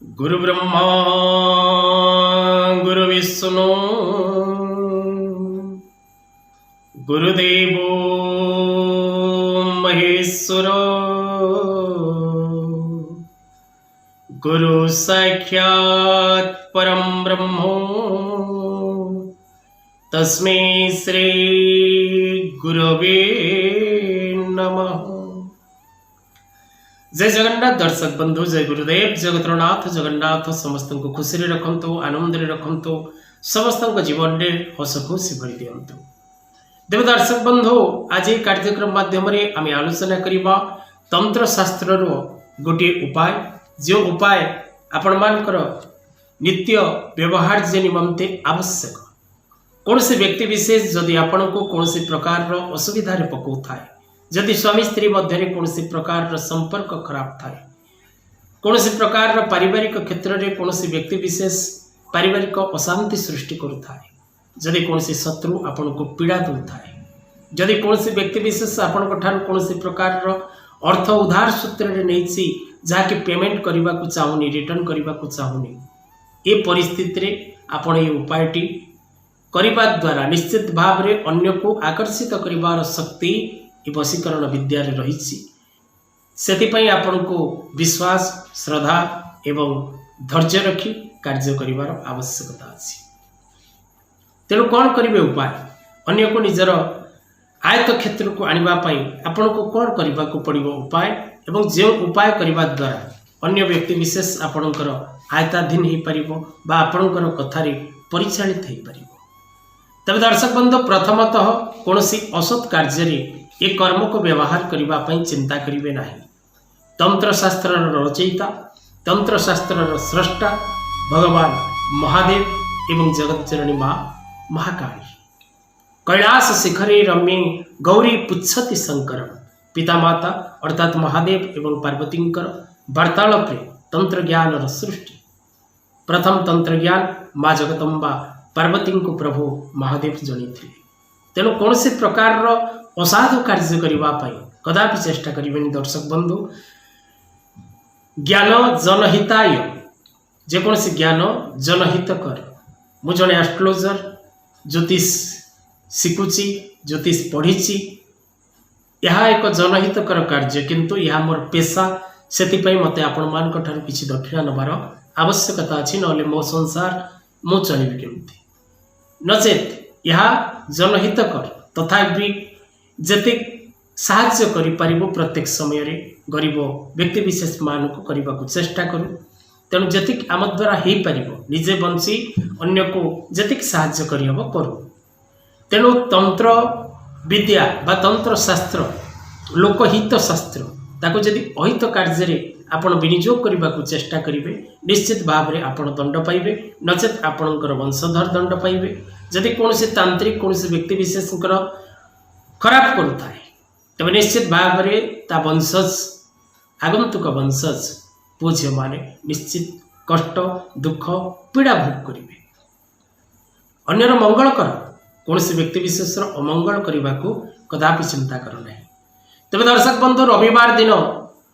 ଗୁରୁ ବ୍ରହ୍ମା ଗୁରୁ ବିଷ୍ଣୁ ଗୁରୁଦେବ ମହେଶ୍ୱର, ଗୁରୁ ସାକ୍ଷାତ ପରମ ବ୍ରହ୍ମ, ତସ୍ମୈ ଶ୍ରୀ ଗୁରବେ ନମଃ। ଜୟ ଜଗନ୍ନାଥ ଦର୍ଶକ ବନ୍ଧୁ, ଜୟ ଗୁରୁଦେବ। ଜଗତରନାଥ ଜଗନ୍ନାଥ ସମସ୍ତଙ୍କୁ ଖୁସିରେ ରଖନ୍ତୁ, ଆନନ୍ଦରେ ରଖନ୍ତୁ, ସମସ୍ତଙ୍କ ଜୀବନରେ ହସ ଖୁସି ଭରି ଦିଅନ୍ତୁ। ତେବେ ଦର୍ଶକ ବନ୍ଧୁ, ଆଜି ଏହି କାର୍ଯ୍ୟକ୍ରମ ମାଧ୍ୟମରେ ଆମେ ଆଲୋଚନା କରିବା ତନ୍ତ୍ରଶାସ୍ତ୍ରର ଗୋଟିଏ ଉପାୟ, ଯେଉଁ ଉପାୟ ଆପଣମାନଙ୍କର ନିତ୍ୟ ବ୍ୟବହାର୍ଯ୍ୟ ନିମନ୍ତେ ଆବଶ୍ୟକ। କୌଣସି ବ୍ୟକ୍ତି ବିଶେଷ ଯଦି ଆପଣଙ୍କୁ କୌଣସି ପ୍ରକାରର ଅସୁବିଧାରେ ପକାଉଥାଏ, ଯଦି ସ୍ୱାମୀ ସ୍ତ୍ରୀ ମଧ୍ୟରେ କୌଣସି ପ୍ରକାରର ସମ୍ପର୍କ ଖରାପ ଥାଏ, କୌଣସି ପ୍ରକାରର ପାରିବାରିକ କ୍ଷେତ୍ରରେ କୌଣସି ବ୍ୟକ୍ତି ବିଶେଷ ପାରିବାରିକ ଅଶାନ୍ତି ସୃଷ୍ଟି କରୁଥାଏ, ଯଦି କୌଣସି ଶତ୍ରୁ ଆପଣଙ୍କୁ ପୀଡ଼ା ଦେଉଥାଏ, ଯଦି କୌଣସି ବ୍ୟକ୍ତି ବିଶେଷ ଆପଣଙ୍କ ଠାରୁ କୌଣସି ପ୍ରକାରର ଅର୍ଥ ଉଧାର ସୂତ୍ରରେ ନେଇଛି, ଯାହାକି ପେମେଣ୍ଟ କରିବାକୁ ଚାହୁଁନି, ରିଟର୍ଣ୍ଣ କରିବାକୁ ଚାହୁଁନି, ଏ ପରିସ୍ଥିତିରେ ଆପଣ ଏହି ଉପାୟଟି କରିବା ଦ୍ୱାରା ନିଶ୍ଚିତ ଭାବରେ ଅନ୍ୟକୁ ଆକର୍ଷିତ କରିବାର ଶକ୍ତି ଏ ବଶୀକରଣ ବିଦ୍ୟାରେ ରହିଛି। ସେଥିପାଇଁ ଆପଣଙ୍କୁ ବିଶ୍ୱାସ, ଶ୍ରଦ୍ଧା ଏବଂ ଧୈର୍ଯ୍ୟ ରଖି କାର୍ଯ୍ୟ କରିବାର ଆବଶ୍ୟକତା ଅଛି। ତେଣୁ କ'ଣ କରିବେ ଉପାୟ? ଅନ୍ୟକୁ ନିଜର ଆୟତ୍ତ କ୍ଷେତ୍ରକୁ ଆଣିବା ପାଇଁ ଆପଣଙ୍କୁ କ'ଣ କରିବାକୁ ପଡ଼ିବ ଉପାୟ, ଏବଂ ଯେଉଁ ଉପାୟ କରିବା ଦ୍ୱାରା ଅନ୍ୟ ବ୍ୟକ୍ତି ବିଶେଷ ଆପଣଙ୍କର ଆୟତ୍ତାଧୀନ ହେଇପାରିବ ବା ଆପଣଙ୍କର କଥାରେ ପରିଚାଳିତ ହେଇପାରିବ? ତେବେ ଦର୍ଶକ ବନ୍ଧୁ, ପ୍ରଥମତଃ କୌଣସି ଅସତ୍ କାର୍ଯ୍ୟରେ ଏ କର୍ମକୁ ବ୍ୟବହାର କରିବା ପାଇଁ ଚିନ୍ତା କରିବେ ନାହିଁ। ତନ୍ତ୍ରଶାସ୍ତ୍ରର ରଚୟିତା, ତନ୍ତ୍ରଶାସ୍ତ୍ରର ସ୍ରଷ୍ଟା ଭଗବାନ ମହାଦେବ ଏବଂ ଜଗତଜନନୀ ମା ମହାକାଳୀ। କୈଳାସ ଶିଖରେ ରମ୍ୟେ ଗୌରୀ ପୁଚ୍ଛତି ଶଙ୍କର। ପିତାମାତା ଅର୍ଥାତ୍ ମହାଦେବ ଏବଂ ପାର୍ବତୀଙ୍କର ବାର୍ତ୍ତାଳାପରେ ତନ୍ତ୍ରଜ୍ଞାନର ସୃଷ୍ଟି। ପ୍ରଥମ ତନ୍ତ୍ରଜ୍ଞାନ ମା ଜଗଦମ୍ବା ପାର୍ବତୀଙ୍କୁ ପ୍ରଭୁ ମହାଦେବ ଜଣାଇଥିଲେ। ତେଣୁ କୌଣସି ପ୍ରକାରର ଅସାଧୁ କାର୍ଯ୍ୟ କରିବା ପାଇଁ କଦାପି ଚେଷ୍ଟା କରିବେନି ଦର୍ଶକ ବନ୍ଧୁ। ଜ୍ଞାନ ଜନହିତାୟ, ଯେକୌଣସି ଜ୍ଞାନ ଜନହିତକର। ମୁଁ ଜଣେ ଆଷ୍ଟ୍ରୋଲୋଜର, ଜ୍ୟୋତିଷ ଶିଖୁଛି, ଜ୍ୟୋତିଷ ପଢ଼ିଛି। ଏହା ଏକ ଜନହିତକର କାର୍ଯ୍ୟ, କିନ୍ତୁ ଏହା ମୋର ପେସା। ସେଥିପାଇଁ ମୋତେ ଆପଣମାନଙ୍କ ଠାରୁ କିଛି ଦକ୍ଷିଣା ନେବାର ଆବଶ୍ୟକତା ଅଛି, ନହେଲେ ମୋ ସଂସାର ମୁଁ ଚଳିବି କେମିତି? ନଚେତ୍ ଏହା ଜନହିତକର, ତଥାପି ଯେତିକି ସାହାଯ୍ୟ କରିପାରିବୁ ପ୍ରତ୍ୟେକ ସମୟରେ ଗରିବ ବ୍ୟକ୍ତିବିଶେଷମାନଙ୍କୁ କରିବାକୁ ଚେଷ୍ଟା କରୁ। ତେଣୁ ଯେତିକି ଆମ ଦ୍ୱାରା ହେଇପାରିବ, ନିଜେ ବଞ୍ଚି ଅନ୍ୟକୁ ଯେତିକି ସାହାଯ୍ୟ କରିହେବ କରୁ। ତେଣୁ ତନ୍ତ୍ର ବିଦ୍ୟା ବା ତନ୍ତ୍ରଶାସ୍ତ୍ର ଲୋକହିତ ଶାସ୍ତ୍ର, ତାକୁ ଯଦି ଅହିତ କାର୍ଯ୍ୟରେ ଆପଣ ବିନିଯୋଗ କରିବାକୁ ଚେଷ୍ଟା କରିବେ, ନିଶ୍ଚିତ ଭାବରେ ଆପଣ ଦଣ୍ଡ ପାଇବେ, ନଚେତ୍ ଆପଣଙ୍କର ବଂଶଧର ଦଣ୍ଡ ପାଇବେ। ଯଦି କୌଣସି ତାନ୍ତ୍ରିକ କୌଣସି ବ୍ୟକ୍ତିବିଶେଷଙ୍କର ଖରାପ କରୁଥାଏ, ତେବେ ନିଶ୍ଚିତ ଭାବରେ ତା ବଂଶଜ, ଆଗନ୍ତୁକ ବଂଶଜ ପୁଅ ଝିଅମାନେ ନିଶ୍ଚିତ କଷ୍ଟ, ଦୁଃଖ, ପୀଡ଼ା ଭୋଗ କରିବେ। ଅନ୍ୟର ମଙ୍ଗଳ କର, କୌଣସି ବ୍ୟକ୍ତିବିଶେଷର ଅମଙ୍ଗଳ କରିବାକୁ କଦାପି ଚିନ୍ତା କର ନାହିଁ। ତେବେ ଦର୍ଶକ ବନ୍ଧୁ, ରବିବାର ଦିନ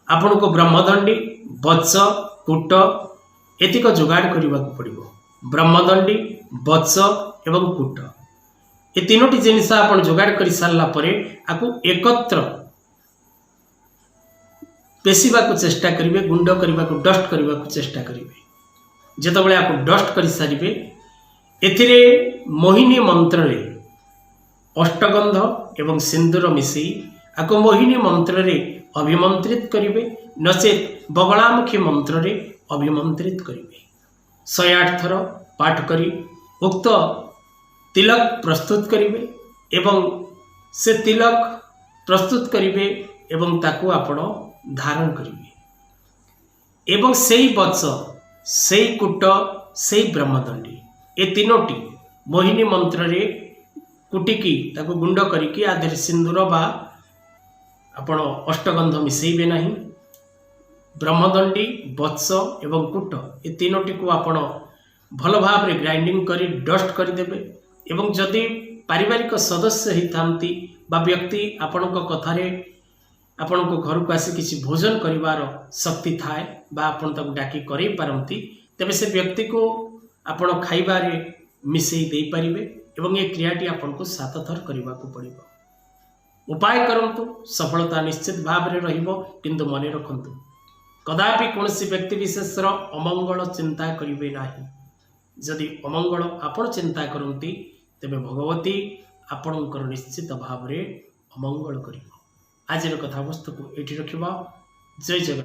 ଆପଣଙ୍କୁ ବ୍ରହ୍ମଦଣ୍ଡୀ, ବତ୍ସ, କୂଟ ଏତିକ ଯୋଗାଡ଼ କରିବାକୁ ପଡ଼ିବ। ବ୍ରହ୍ମଦଣ୍ଡୀ, ବତ୍ସ ଏବଂ କୂଟ, ଏ ତିନୋଟି ଜିନିଷ ଆପଣ ଯୋଗାଡ଼ କରି ସାରିଲା ପରେ ଆକୁ ଏକତ୍ର ପେଶିବାକୁ ଚେଷ୍ଟା କରିବେ, ଗୁଣ୍ଡ କରିବାକୁ, ଡଷ୍ଟ କରିବାକୁ ଚେଷ୍ଟା କରିବେ। ଯେତେବେଳେ ଆକୁ ଡଷ୍ଟ କରିସାରିବେ, ଏଥିରେ ମୋହିନୀ ମନ୍ତ୍ରରେ ଅଷ୍ଟଗନ୍ଧ ଏବଂ ସିନ୍ଦୁର ମିଶାଇ ଆକୁ ମୋହିନୀ ମନ୍ତ୍ରରେ ଅଭିମନ୍ତ୍ରିତ କରିବେ, ନଚେତ୍ ବଗଳାମୁଖୀ ମନ୍ତ୍ରରେ ଅଭିମନ୍ତ୍ରିତ କରିବେ। 108 ଥର ପାଠ କରି ଉକ୍ତ ତିଲକ ପ୍ରସ୍ତୁତ କରିବେ ଏବଂ ସେ ତିଲକ ପ୍ରସ୍ତୁତ କରିବେ ଏବଂ ତାକୁ ଆପଣ ଧାରଣ କରିବେ ଏବଂ ସେଇ ବତ୍ସ, ସେଇ କୂଟ, ସେଇ ବ୍ରହ୍ମଦଣ୍ଡୀ, ଏ ତିନୋଟି ମୋହିନୀ ମନ୍ତ୍ରରେ କୁଟିକି ତାକୁ ଗୁଣ୍ଡ କରିକି ଆ ଦେହରେ ସିନ୍ଦୁର ବା ଆପଣ ଅଷ୍ଟଗନ୍ଧ ମିଶାଇବେ ନାହିଁ। ବ୍ରହ୍ମଦଣ୍ଡୀ, ବତ୍ସ ଏବଂ କୂଟ, ଏ ତିନୋଟିକୁ ଆପଣ ଭଲ ଭାବରେ ଗ୍ରାଇଣ୍ଡିଂ କରି ଡଷ୍ଟ କରିଦେବେ ଏବଂ ଯଦି ପାରିବାରିକ ସଦସ୍ୟ ହେଇଥାନ୍ତି ବା ବ୍ୟକ୍ତି ଆପଣଙ୍କ କଥାରେ ଆପଣଙ୍କ ଘରକୁ ଆସି କିଛି ଭୋଜନ କରିବାର ଶକ୍ତି ଥାଏ ବା ଆପଣ ତାକୁ ଡାକି କରେଇ ପାରନ୍ତି, ତେବେ ସେ ବ୍ୟକ୍ତିକୁ ଆପଣ ଖାଇବାରେ ମିଶେଇ ଦେଇପାରିବେ ଏବଂ ଏ କ୍ରିୟାଟି ଆପଣଙ୍କୁ 7 ଥର କରିବାକୁ ପଡ଼ିବ। ଉପାୟ କରନ୍ତୁ, ସଫଳତା ନିଶ୍ଚିତ ଭାବରେ ରହିବ। କିନ୍ତୁ ମନେ ରଖନ୍ତୁ, କଦାପି କୌଣସି ବ୍ୟକ୍ତି ବିଶେଷର ଅମଙ୍ଗଳ ଚିନ୍ତା କରିବେ ନାହିଁ। ଯଦି ଅମଙ୍ଗଳ ଆପଣ ଚିନ୍ତା କରନ୍ତି, ତେବେ ଭଗବତୀ ଆପଣଙ୍କର ନିଶ୍ଚିତ ଭାବରେ ଅମଙ୍ଗଳ କରିବ। ଆଜିର କଥାବସ୍ତୁକୁ ଏଇଠି ରଖିବା। ଜୟ ଜଗନ୍ନାଥ।